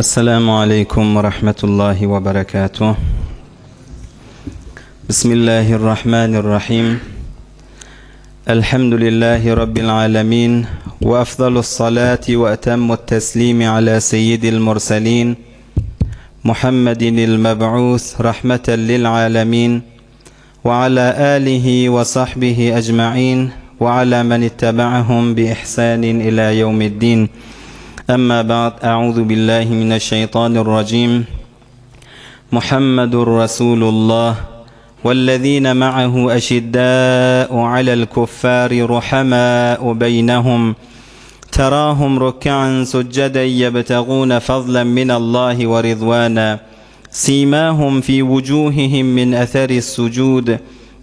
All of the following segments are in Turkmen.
Esselamu aleýkum we rahmetullahi we berekatuh. Bismillahirrahmanirrahim. Elhamdülillahi Rabbil alemin. We afdalus salati we etemmut teslimi ala seyyidil murselin. Muhammedinil meb'us rahmeten lil alemin. We ala alihi we sahbihi ecma'in we ala men ittebaahum bi ihsanin ila yevmiddin. Emma ba'd, A'udhu billahi mineşşeytanirracim. Muhammedur Rasulullah vellezine ma'ahu eşiddâ'u alel kuffâri ruhamâ'u beynehum. Terahum ruk'an succeden yebtegûne fadlen minallahi ve ridvâna. Simahum fi wujuhihim min eseris sucud.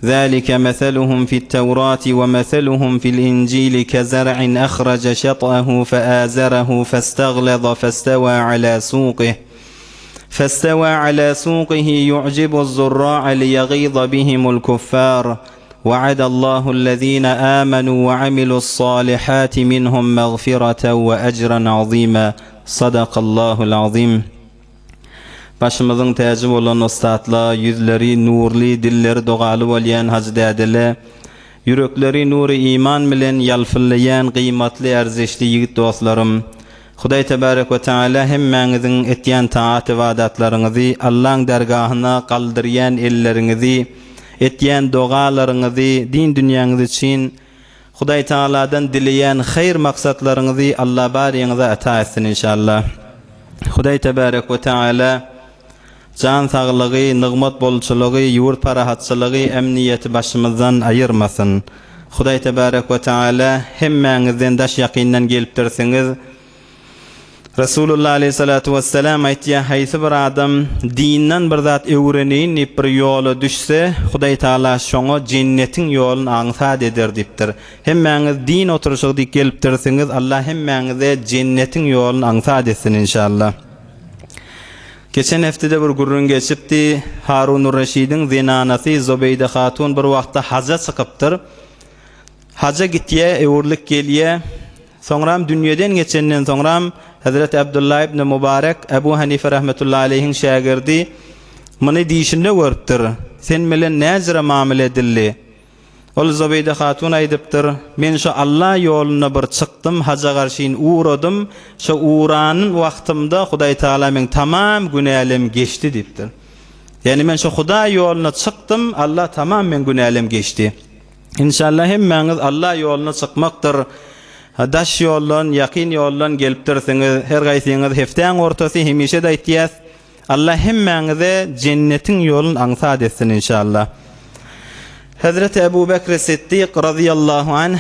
Zalike meseluhum fit-Tewrati ve meseluhum fil-İncili kezer'in ahrece şet'ehu feazerehu festaglaza festeva ala suqih. Festeva ala suqihi yu'cibu'z-zurra'a liyegiza bihimul kuffar. Ve'adallahu ellezine amenu ve amilu's-salihati minhum mağfireten ve ecren azima. Sadakallahul azim. Başymyzyň täji bolan ussatla, ýüzleri nurly, dilleri dogaly bolýan hajy dädele, ýürekleri nury iman bilen ýalpyllaýan gyýmatly, ärzeşli ýigit dostlarym! Hudaý tebarek we taala hemmäňiziň etýän taat-ybadatlaryňyzy, Allaň dergahyna galdyrýan elleriňizi, etýän dogalaryňyzy, din dünýäňiz üçin Hudaý Tagaladan dileýän haýyr maksatlaryňyzy Alla baryňyza ata etsin inşallah. Hudaý Tebarek we Taala jan saglygy, nygmat bolçulygy, ýurt parahatçylygy, emniýeti başymyzdan aýyrmasyn. Hudaý Tebarek we Taala hemmäňizden daş ýakyndan gelipdirsiňiz. Resulullah aleýhissalatu wessalam aýtýar, Haýsy bir adam dinden bir zat öwreneýin diýip bir ýola düşse, Hudaý Tagala şoňa jennetiň ýoluny aňsat eder diýipdir. Hemmäňiz din oturyşygy diýip gelipdirsiňiz, Allah hemmäňize jennetiň ýoluny aňsat etsin inşallah. Geçen hepdede bir gürrüň geçipdi, Harunur Reşidiň zenanasy Zobeýde hatun bir wagtda haja çykypdyr. Haja gitýär, öwrülip gelýär. Soňram dünýeden geçenden soňram Hezreti Abdullah ibn Mubarek Ebu Hanife rahmetullahi aleýhiň şägirdi muny dişinde görüpdir. Sen bilen näjüre mamile edildi? Ol Zobeýde hatun aýdypdyr, Men şo Alla ýolunda bir çykdym, haja garşyn ugradym, şo ugran wagtymda Hudaý Tagala meň tamam günälem geçdi diýipdir. Ýagny men şo Hudaý ýoluna çykdym, Alla tamam meň günälem geçdi. Inşallah hemmäňiz Allah ýoluna çykmakdyr. Daş ýoldan, ýakyn ýoldan gelipdirsiňiz. Her gaýsyňyz hepdäň ortasy hemişe-de aýtýas. Allah hemmäňize jennetiň ýoluny aňsat etsin inşallah. Hezreti Ebu Bekri Siddik razyýallahu anh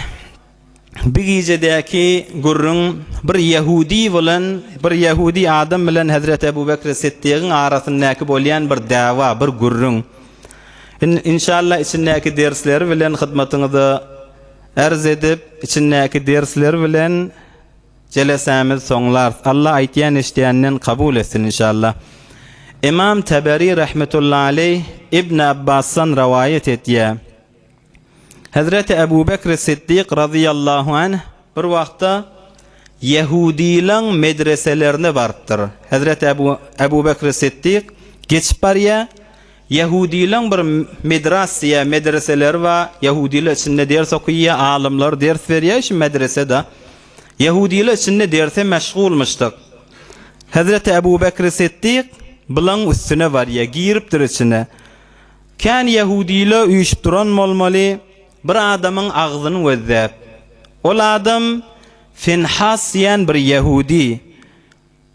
bi gijedäki gürrüň bir ýehudi bilen bir ýehudi adam bilen Hezreti Ebu Bekri Siddigiň arasyndaky bolýan bir dawa, bir gürrüň. Inşallah içindäki dersleri bilen hyzmatyňyza ärz edip, içindäki dersleri bilen jelesämizi soňlarys. Allah aýtýan eşidýänden kabul etsin inşallah. Imam Teberi rahmetullahi aleýh Ibn Abbasdan rowaýat etýär. Hezreti Ebu Bekri Siddik razyýallahu anh bir wagtda ýehudylaň medreselerine barypdyr. Hezreti Ebu, Ebu Bekri Siddik geçip barýar. Ýehudylaň bir medras diýýär, medreseleri bar. Ýehudylar içinde ders okaýar, alymlar ders berýär şu medresede. Ýehudylar içinde derse meşgulmyşdyk. Hezreti Ebu Bekri Siddik bulaň üstüne barýar, giripdir içine. Kän ýehudylar üýşüp duran bolmaly, bir adamyň agzyny gözläp. Ol adam Finhas diýen bir ýehudy.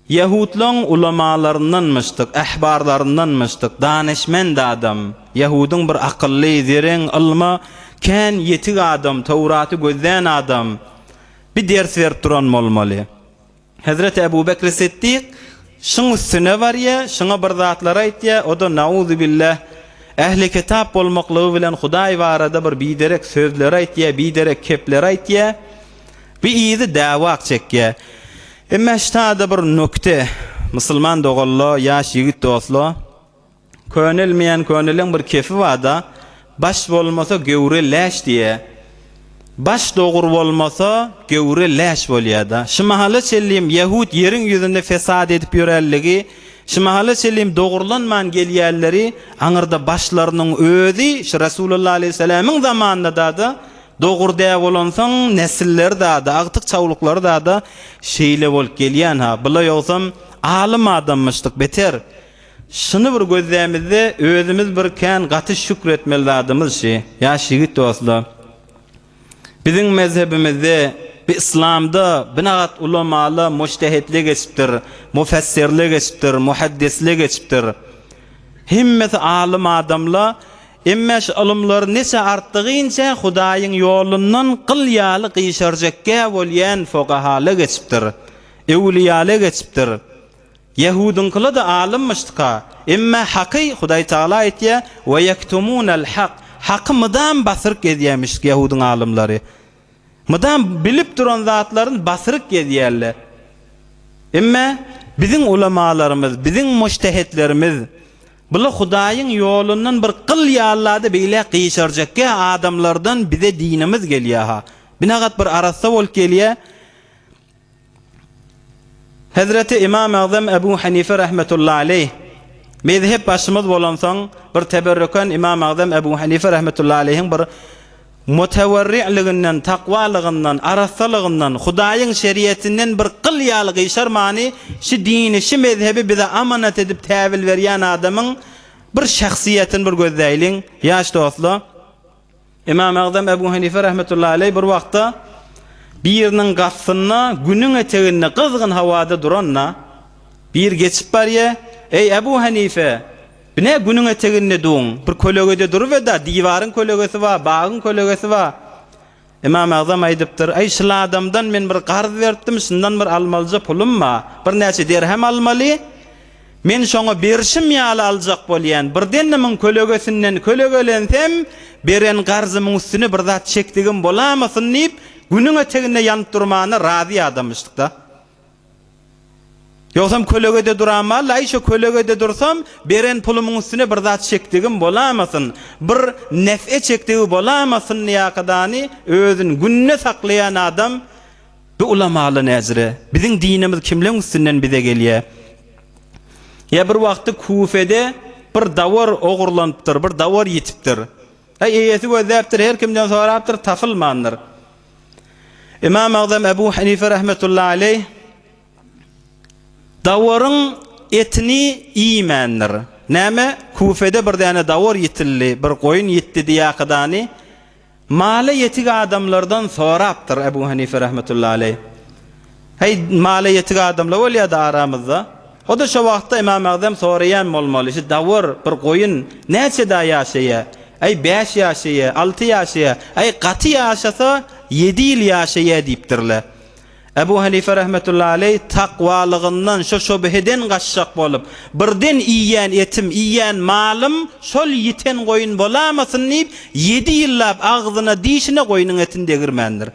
Ýehudlaň ulamalaryndanmyşdyk, ehbarlaryndanmyşdyk, danyşmend adam. Ýehudyň bir akylly, zereň, ylma kän ýetik adam, Towraty gözlän adam. Bir ders berip duran bolmaly. Hezreti Ebu Bekri Siddik şyň üstüne barýa, şyňa bir zatlar aýtýa, o-da nauzubilleh, ähli kitap bolmaklygy bilen Hudaý barada bir biderek sözleri aýtýa, biderek kepleri aýtýa, bi yzy dawak çekýä. Emma ştada bir nükte, musulman doganla, ýaş ýigit dostla, Könelmeýän köneleň bir kefi bar-da, Baş bolmasa göwre läş diýýä. Baş dogry bolmasa, göwre läş bolýar-da. Şu mahala çenlem ýehud ýeriň ýüzünde fesat edip ýörenligi, şu mahala çenlem dogrulanman gelýänleri aňyrda başlarynyň özi şu Resulullah aleýhissalamyň zamanynda-da dogry däl bolansoň nesilleri-da, agtyk-çawluklary-da şeýle bolup gelýän-ha. Bula ýogsam alym adammyşdyk beter. Şuny bir gözlämizde özümiz bir kän gaty şükretmeli zadymyz şi, ýaş ýigit dostlar. Biziň mezhebimizde, bi yslamda binagat ulamala mujtehidle geçipdir, mufessirle geçipdir, muhaddisle geçipdir. Hemmesi alym adamla, emme şu ylymlary neçe artdygynça Hudaýyň ýolundan gyl ýaly gyşarjekgä bolýan fogahala geçipdir, öwlüýala geçipdir. Ýehudyňkyla-da alymmyşdyka, emme haky Hudaý Tagala aýtýar, Ve ýektumunel hak, haky mydam basyryp gezýämişdik ýehudyň alymlary. Mydam bilip duran zatlaryny basyryp gezýärler. Emme biziň ulamalarymyz, biziň mujtehitlerimiz bula Hudaýyň ýolundan bir gyl ýaly-da beýläk gyşarjakkä adamlardan bize dinimiz gelýär-ha. Binagat bir arassa bolup gelýär. Hezreti Ymam Agzam Ebu Hanife rahmetullahi aleýh mezhep başymyz bolansoň bir teberrüken Ymam Agzam Ebu Hanife rahmetullahi aleýhiň bir mutewerri'liginden, takwalygyndan, arassalygyndan, Hudaýyň şeriýetinden bir gyl ýaly gyşarmany şi dini, şi mezhebi bize amanat edip täwil berýän adamyň bir şahsyýetini bir gözläýliň, ýaş dostlar. Ymam Agzam Ebu Hanife rahmetullahi aleý bir wagtda biriniň gapysynda günüň eteginde gyzgyn howada duranda bir geçip barýa, Eý Ebu Hanife, bine günüň eteginde duň, bir kölegede durubeda, diwaryň kölegesi bar, bagyň kölegesi bar. Ymam Agzam aýdypdyr, Eý şul adamdan men bir garz beripdim, şundan bir almalyja pulum bar, birnäçe derhem almaly, Men şoňa berşim ýaly aljak bolýan, birden-de muň kölegesinden kölegelensem, beren garzymyň üstüne bir zat çekdigim bolamasyn diýip, günüň eteginde ýanyp durmana razy adamyşdyk-da. Ýogsam kölegede duramalla, aý şo kölegede dursam, beren pulumyň üstüne bir zat çekdigim bolamasyn, bir nef'e çekdigi bolamasyn diýakadany özüni günde saklaýan adam, Bu ulamaly näzire? Biziň dinimiz kimleň üstünden bize gelýä? Ýa bir wagty Kufede bir dawar ogurlanypdyr, bir dawar ýitipdir. Äý eýesi gözläpdir, her kimden sorapdyr, tapylmandyr. Ymam Agzam Ebu Hanife rahmetullahi aleýh dawaryň etini iýmändir. Näme? Kufede bir däne dawar ýitildi, bir goýun ýitdi diýakadany Mala ýetik adamlardan sorapdyr Ebu Hanife rahmetullahi aleýh. Heý, mala ýetik adamlar bolýa-da aramyzda. O-da şo wagtda Ymam Agzam soraýan bolmaly, şu dawar, bir goýun näçe da ýaşaýa? Äý, bäş ýaşaýa, alty ýaşaýa, äý, gaty ýaşasa, ýedi ýyl ýaşaýa diýipdirler. Ebu Hanife rahmetullahi aleý takwalygyndan şo şobheden gaçjak bolup, birden iýýän etim, iýýän malym şol ýiten goýun bolamasyn diýip, ýedi ýyllap agzyna, dişine goýnuň etini degirmändir.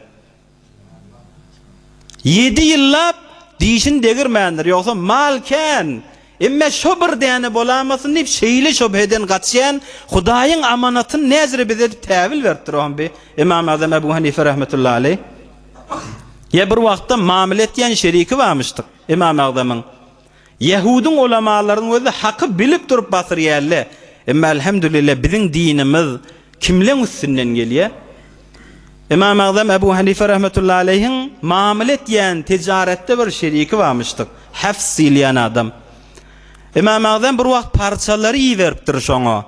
Ýedi ýyllap dişini degirmändir, ýogsa mal kän, emme şo bir däne bolamasyn diýip, şeýle şobheden gaçýan Hudaýyň amanatyny näzire bize edip täwil beripdir oňa bi Ymam Azam Ebu Hanife rahmetullahi aleý. Ýa bir wagtda mamile etýän şeriki barmyşdyk Ymam Agzamyň. Ýehudyň ulamalarynyň özi haky bilip durup basyrýarlar. Emma elhamdülillah biziň dinimiz kimleň üstünden gelýär? Ymam Agzam Ebu Hanife rahmetullahi aleýhiň mamile etýän tijaretde bir şeriki barmyşdyk. Hafs diýilýän adam. Ymam Agzam bir wagt parçalary iberipdir şoňa.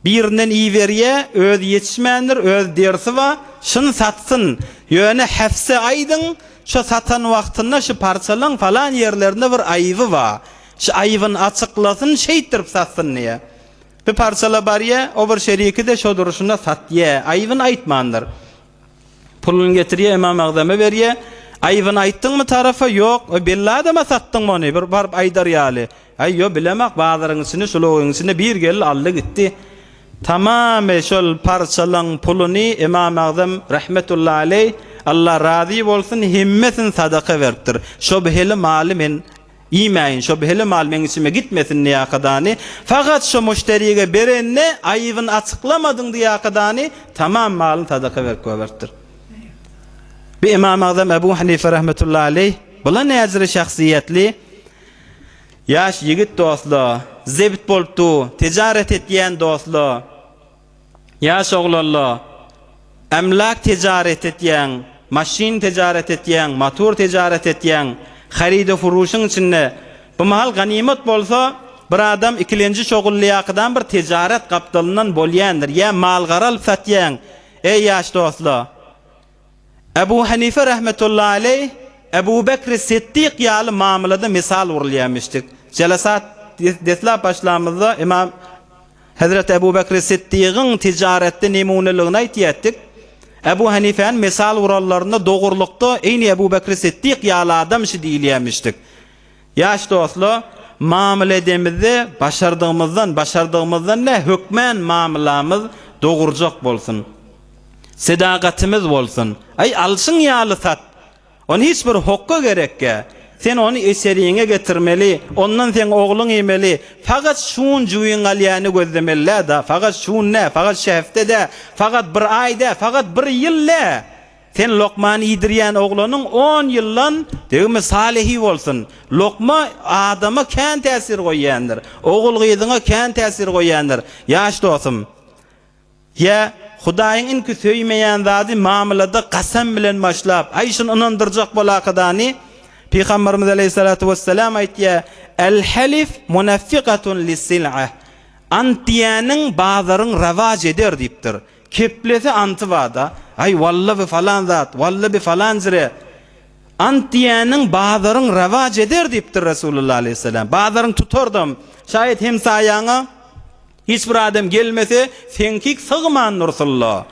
Birinden iberýä, özi ýetişmändir, öz dersi bar, şuny satsyn. Ýöne Hefse aýdyň, şo satan wagtynda şu parçalaň falan ýerlerinde bir aýyby bar. Şu aýybyny açyklasyn, şeýtdirip satsyn diýýä. Bir parçala barýa, o bir şeriki-de şo durşuna satýa, aýybyny aýtmandyr. Puluny getirýär, Ymam Agzama berýär. Aýybyny aýtdyňmy tarapa? Ýok. Oý, belli adama satdyňmy ony, bir baryp aýdar ýaly? Aý, ýo, bilemak, bazaryň içinde, şulagyň içinde bir geldi, aldy gitdi. Tamamy şol parçalaň puluny Ymam Agzam rahmetullahi aleý, Allah razy bolsun, hemmesini sadaka beripdir. Şobheli maly men Iýmäýin, şo hele mal meň içime gitmesin diýakadany, fakat şo muşderige berende aýybyny açyklamadyň diýakadany, tamam malyny sadaka berip goýberipdir. Bi Ymam Agzam Ebu Hanife rahmetullahi aleýh bula näzire şahsyýetli ýaş ýigit dostla, zebt bolup du, tijaret etýän dostla, ýaş oglanla, emlak tijaret etýäň, maşyn tijaret etýäň, motor tijaret etýäň, harydy-furuşyň içinde bu mahal ganymat bolsa, bir adam ikilenji şogullyýakydan bir tijaret gapdalyndan bolýandyr, ýa mal-gara alyp satýaň, eý ýaş dostla! Ebu Hanife rahmetullahi aleýh Ebu Bekri Siddik ýaly mamlada mysal urulýarmyşdyk. Jelesat deslap başlamyzda Ymam Hezreti Ebu Bekri Siddigiň tijaretde nemuneligini aýtýardyk. Ebu Hanifäni mysal uranlarynda dogrulykda eýni Ebu Bekri Siddik ýaly adam şi diýilýärmişdik. Ýaş dostlar, mamla edemizde başardygymyzdan, başardygymyzdan nä hökmän mamlamyz dogurjak bolsun. Sedagatymyz bolsun. Aý, alşyň ýaly sat. Ony hiç bir hokga gerekgä. Sen ony içeriňe getirmeli, ondan seň ogluň iýmeli. Fakat şun jüwiň alýany gözlemeli-dä, fakat şun dä, fakat şu hepde dä, fakat bir aý dä, fakat bir ýyl dä. Sen lokmany iýdirýän oglanyň on ýyldan degimi salehi bolsun. Lokma adama kän täsir goýýandyr. Ogul-gyzyňa kän täsir goýýandyr. Ýaş dosum, ýa Hudaýyň inki söýmeýän zady mamlada kasam bilen başlap, aý şuny ynandyrjak bolakadany, Pygamberimiz aleýhissalatu wessalam aýtýar, El-halif munaffiqatun lis-sil'ah. Ant diýýäniň bazaryň rawaç eder diýipdir. Keplese anty bada. Aý walla bi falan zat, walla bi falan zire. Ant diýýäniň bazaryň rawaç eder diýipdir Resulullah aleýhissalam. Bazaryň tutardam. Şaýat hemsaýaňa hiç bir adam gelmese, seňkik sygman dursulla.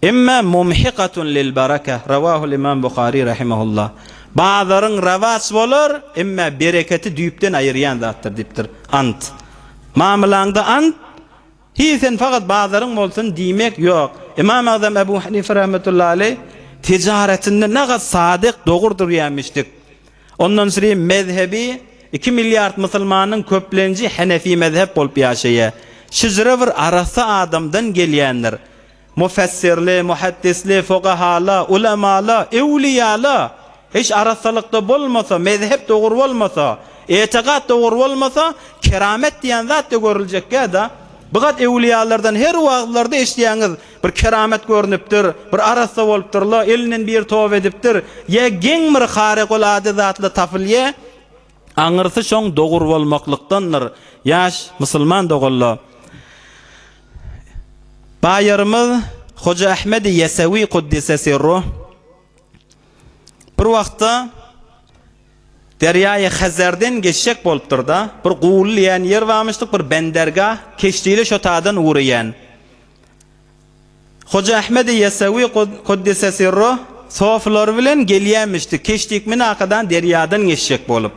Emma mumhikatun lil baraka. Rawahul Imam Buhari rahimehullah. Bazaryň rawaç bolar, emma bereketi düýpden aýyrýan zatdyr diýipdir. Ant. Mamylaňda ant Hi sen fakat bazaryň bolsun diýmek ýok. Ymam Agzam Ebu Hanife rahmetullahi aleýh tijaretinde nagat sadyk dogur durýamişdik. Ondan sri mezhebi iki milliard musulmanyň köplenji Henefi mezhep bolup ýaşaýa. Şijre bir arassa adamdan gelýändir. Mufessirli, muhaddisli, fugahala, ulemala, öwliýala hiç arassalykda bolmasa, mezhep dogry bolmasa, etikat dogry bolmasa, keramet diýen zat-da görüljekgä-da. Bu gat öwliýalardan her wagtlarda eşidýäňiz, bir keramet görnüpdir, bir arassa bolupdyrla, elinden biri toba edipdir, ýa geň bir harykulade zatlar tapylýa. Aňyrsy şoň dogry bolmaklykdandyr, ýaş musulman doganlar. Baýarymyz Hoja Ahmedi Ýesewi kuddise sirruh bir wagtda derýaýy Hazarden geçjek bolupdyr-da, bir Guwly diýen ýer barmyşdyk, bir bendergah, keşdili şo tadan ugraýan. Hoja Ahmedi Ýesewi kuddise sirruh sofylary bilen gelýämişdi, keşdik minakadan derýadan geçjek bolup.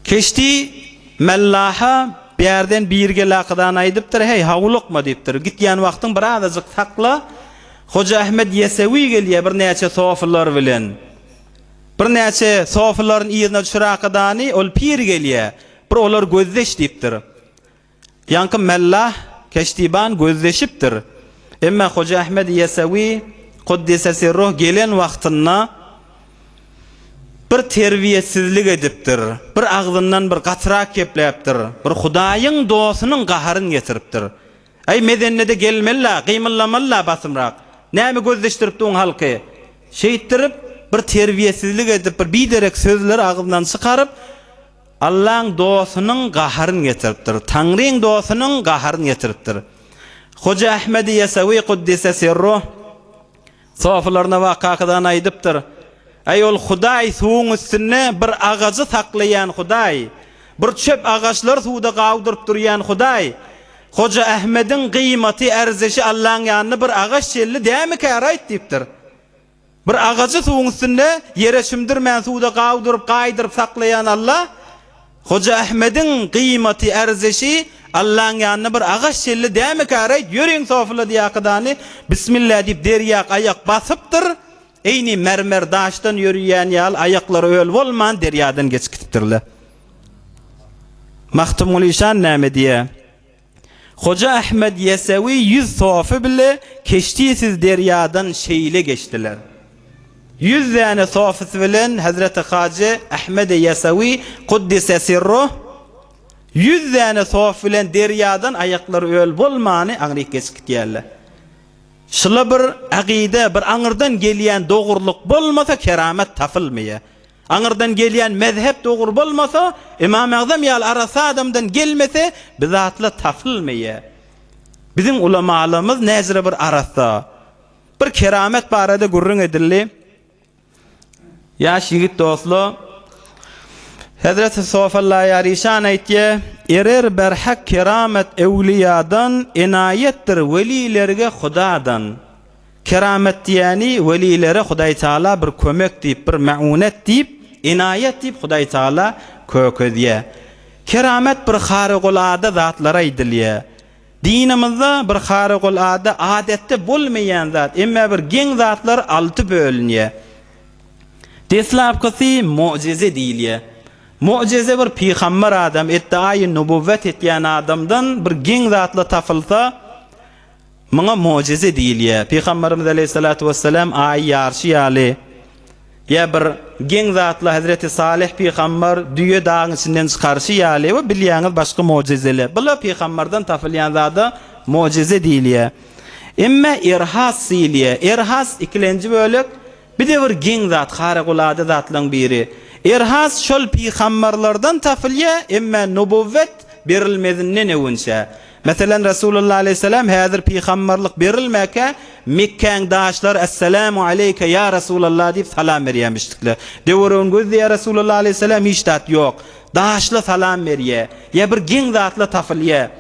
Keşdi mellaha bärden bir gel-akadan aýdypdyr, Heý, howlukma diýipdir. Gitýän wagtyň birazajyk sakla. Hoja Ahmet Ýesewi gelýär birnäçe sofylar bilen. Birnäçe sofylaryň yzyna düşür akadany, ol pir gelýär. Bir olar gözdeş diýipdir. Ýaňky mellah keşdiban gözleşipdir. Emma Hoja Ahmet Ýesewi kuddise sirruh gelen wagtynda bir terbiýesizlik edipdir. Bir agzyndan bir gatyrak gepläpdir. Bir Hudaýyň dostunyň gaharyny getiripdir. Äý, mezennede gelmeli-la, gymyldamaly-la basymrak. Näme gözleşdirip duň halky? Şeýtdirip, bir terbiýesizlik edip, bir biderek sözleri agzyndan çykaryp, Allaň dostunyň gaharyny getiripdir. Taňryň dostunyň gaharyny getiripdir. Hoja Ahmedi Ýesewi kuddise sirruh sofylaryna wakakydan aýdypdyr. Eý ol Hudaý suwuň üstünde bir agajy saklaýan Hudaý, bir çöp agaçlary suwda gawduryp durýan Hudaý, Hoja Ahmediň gyýmaty, ärzeşi Allaň ýanynda bir agaç çelli dämikä-raýt diýipdir. Bir agajy suwuň üstünde ýere çümdürmän suwda gawduryp, gaýdyryp saklaýan Alla, Hoja Ahmediň gyýmaty, ärzeşi Allaň ýanynda bir agaç çelli dämikä-raýt, ýörüň sofula diýakydany, Bismillä diýip derýa aýak basypdyr, eýni mermer daşdan ýörüýän ýaly aýaklary öl bolman derýadan geçip gidipdirler. Magtymguly işan näme diýýär? Hoja Ahmet Ýesewi ýüz sofy bile keştisiz derýadan şeýle geçdiler. Ýüz däne sofysy bilen Hezreti Hajy Ahmedi Ýesewi kuddise sirruh ýüz däne sof bilen derýadan aýaklary öl bolmany aňryk geçip gitýärler. Şula bir akyda, bir aňyrdan gelýän dogrulyk bolmasa keramet tapylmaýar. Aňyrdan gelýän mezhep dogry bolmasa, Ymam Agzam ýaly arassa adamdan gelmese, bi zatlar tapylmaýar. Biziň ulamalarymyz näzire bir arassa. Bir keramet barada gürrüň edildi. Ýaş ýigit dostlar, Hezreti Sofallaýar işan aýtýar, Erer berhak keramet öwliýadan, enaýetdir welilerge Hudadan. Keramet diýýäni welilere Hudaýtagala bir kömek diýip, bir meunet diýip, enaýet diýip Hudaýtagala kökezýär. Keramet bir harygulada zatlara aýdylýar. Dinimizde bir harygulada adetde bolmaýan zat, emme bir geň zatlar alty bölünýär. Deslapkysy mu'jize diýilýär. Mu'jize bir pygamber adam, iddiaýy nubuwwet etýän adamdan bir geň zatlar tapylsa, Muňa mujize diýilýär. Pygamberimiz aleýhissalatu wessalam aýy ýaryşy ýaly ýa bir geň zatlar Hezreti Salyh pygamber düýe dagyň içinden çykaryşy ýaly we bilýäňiz başga mujizeler. Bular pygamberden tapylýan zada mujize diýilýär. Emme irhas diýilýär. Irhas ikilenji bölek Bir-de bir geň zat, haragulady zatlaň biri. Erhas şol pygambarlardan tapylýa, emmä nubuwwet berilmezinden öwünçä. Meselen, Resulullah aleýhissalam häzir pygambarlyk berilmäkä, Mekgäň daşlary Essalamu aleýke ýa Resulallah diýip salam berýämişdikler. Döweregini gözleýär Resulullah aleýhissalam hiç zat ýok. Daşla salam berýä. Ýa bir geň zatlar tapylýa.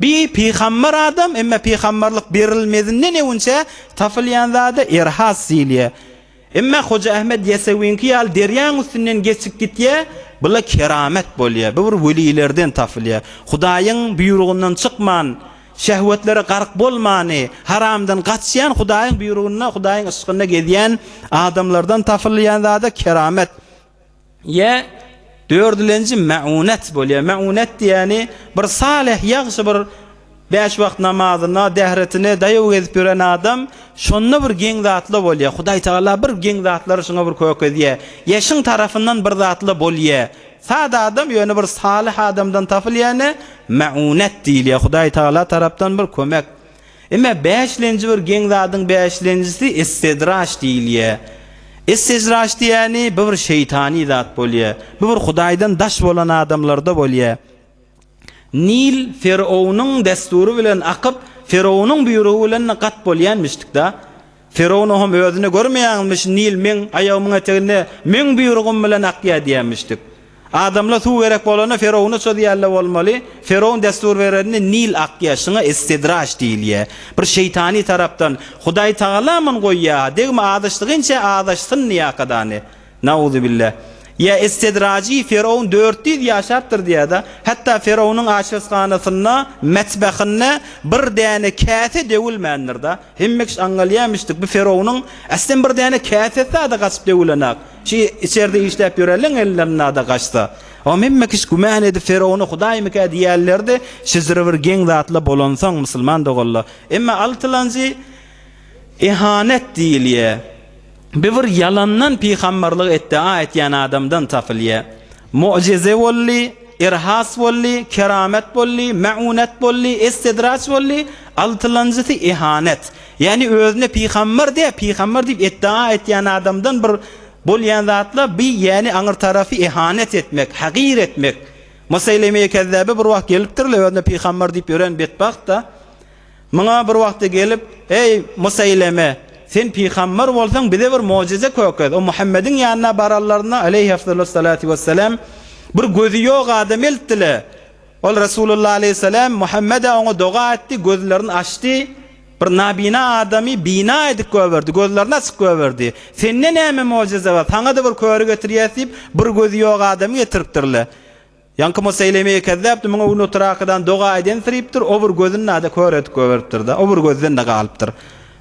Bi pygambar adam, emme pygambarlyk berilmezinden öwünçä tapylýan zada erhas diýilýär. Emme Hoja Ahmet Ýesewiňki ýaly derýaň üstünden geçip gitýär, bula keramet bolýar. Bu bir welilerden tapylýar. Hudaýyň buýrugyndan çykman, şehwetlere gark bolmany, haramdan gaçýan, Hudaýyň buýrugynda, Hudaýyň yşkynda gezýän adamlardan tapylýan zada keramet. Ýa dördülenji meunet bolýar. Meunet diýýäni bir salyh, ýagşy bir bäş wagt namazyna, dähretine daýaw gezip ýören adam, şonda bir geň zatlar bolýar. Hudaý Tagala bir geň zatlary şoňa bir kökezýär. Ýa şyň tarapyndan bir zatlar bolýar. Sada adam ýöne bir salyh adamdan tapylýany meunet diýilýär. Hudaý Tagala tarapdan bir kömek. Emma bäşlenji bir geň zadyň bäşlenjisi istidraç diýilýär. Istidraç diýýäni bu bir şeýtany zat bolýar. Bu bir Hudaýdan daş bolan adamlarda bolýar. Nil Ferownyň dessury bilen akyp, Ferownyň buýrugy bilen gat bolýanmyşdyk-da. Ferowna hem özüni görmeýäňizmi, şu Nil meň aýagymyň eteginde meň buýrugym bilen akýar diýýänmişdik. Adamlar suw gerek bolanda Ferowna çözýärler bolmaly. Ferown dessur berende Nil akýar. Şuňa istidraç diýilýär. Bir şeýtany tarapdan Hudaý Tagala muny goýýar. Degme azaşdygynça azaşsyn diýýär-kadany. Nauzubilla. Ýa istidrajy Ferown 400 ýaşapdyr diýýär-de. Hatda Ferownyň aşpezhanasynda, metbahynda bir däne käse döwülmändir-de. Hemme kişi aňňalýamyşdyk, bu Ferownyň äslem bir däne käsesi-de gaçyp döwülenak. Şi içerde işläp ýörenleň ellerinde-de gaçsa. Oňam hemme kişi gümän edip Ferowny hudaýmyka diýýärlerdi, şijire bir geň zatla bolansoň musulman doganlar. Emma altylanjy ihanet diýilýär. Bi bir ýalandan pygamberlik etdia etýän adamdan tapylýar. Mu'jize boldy, irhas boldy, keramet boldy, meunet boldy, istidraç boldy, altylanjysy ihanet. Ýagny özüne pygamber diýip, pygamber diýip etdia etýän adamdan bir bolýan zatlar bi ýagny aňyr tarapy ihanet etmek, hagyr etmek. Museýleme Kezzabe bir wagt gelipdirler özüne pygamber diýip ýören betbagt-da. Muňa bir wagtda gelip, Eý, Museýleme! Sen pygamber bolsaň, bize bir mujize kökez. O Muhammediň ýanyna baranlarynda, aleýhi-efdalus-salatu wes-selam, bir gözi ýok adam eltdiler. Ol Resulullah aleýhissalam Muhammede oňa doga etdi, gözlerini açdy, bir nabina adamy bina edip goýberdi, gözlerini açyp goýberdi. Sende näme mujize bar? Saňa-da bir köri getirýäs diýip, bir gözi ýok adamy getiripdirler. Ýaňky Museýleme kezäpdi, muňa gün oturakydan doga edensiripdir, o bir gözüni-de kör edip goýberipdir-de, o bir gözden-de galypdyr.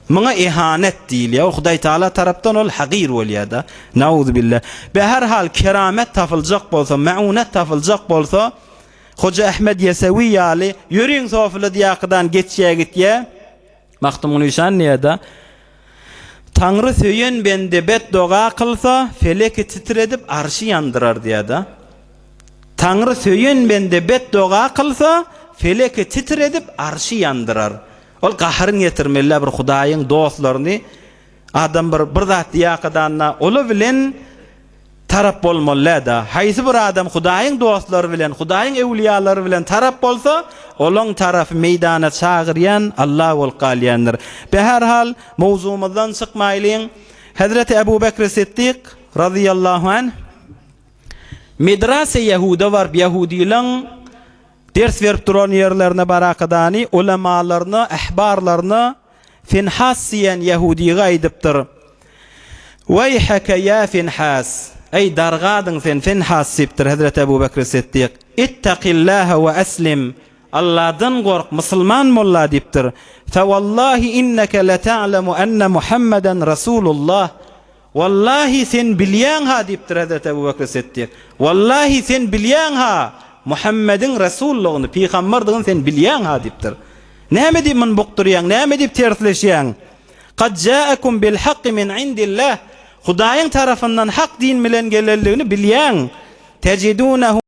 Muňa ihanet diýilýär, ol Hudaý Tagala tarapdan ol hagyr bolýar-da. Nauzubilla. Be her hal keramet tapyljak bolsa, meunet tapyljak bolsa, Hoja Ahmed Ýesewi ýaly ýöriň sofyly diýakydan geçýä gitýä. Magtymguly işan diýýär-de, Taňry söýen bende bet doga kylsa, feleki titredip, arşy ýandyrar diýýär-de. Taňry söýen bende bet doga kylsa, feleki titredip, arşy ýandyrar. Ol gaharyny getirmeli-dä bir Hudaýyň dostlaryny adam bir bir zat diýakadanda, ola bilen Tarap bolmaly däl-de. Haýsy bir adam Hudaýyň dostlary bilen, Hudaýyň öwlüýalary bilen tarap bolsa, olaň tarapy meýdana çagyrýan Allah bolup galýandyr. Beherhal, mowzugymyzdan çykmaýlyň. Hezreti Ebu Bekri Siddik, razyýallahu anh, Medrase Ýehuda baryp, ýehudylaň ders berip duran ýerlerine barakadany, ulemalaryna, ehbarlaryna, Finhas diýen ýehudyga aýdypdyr, Weýheke ýa Finhas! Eý, dargadyň sen, Finhas diýipdir hezreti Ebu Bekri Siddik. Ittakillaha we eslim! Alladan gork, musulman bol-la diýipdir. Fewallahi inneke leta'lemu enne Muhammeden Rasulullah! Wallahi sen bilýäň-ha diýipdir hezreti Ebu Bekri Siddik. Wallahi sen bilýäň-ha Muhammediň Resullygyny, pygamberdigini sen bilýäň-ha diýipdir. Näme diýip muny bukdurýaň, näme diýip tersleşýäň? Kad ja'akum bil hakki min indillah. Hudaýyň tarapyndan hak din bilen gelenligini bilýäň. Tejidunehu.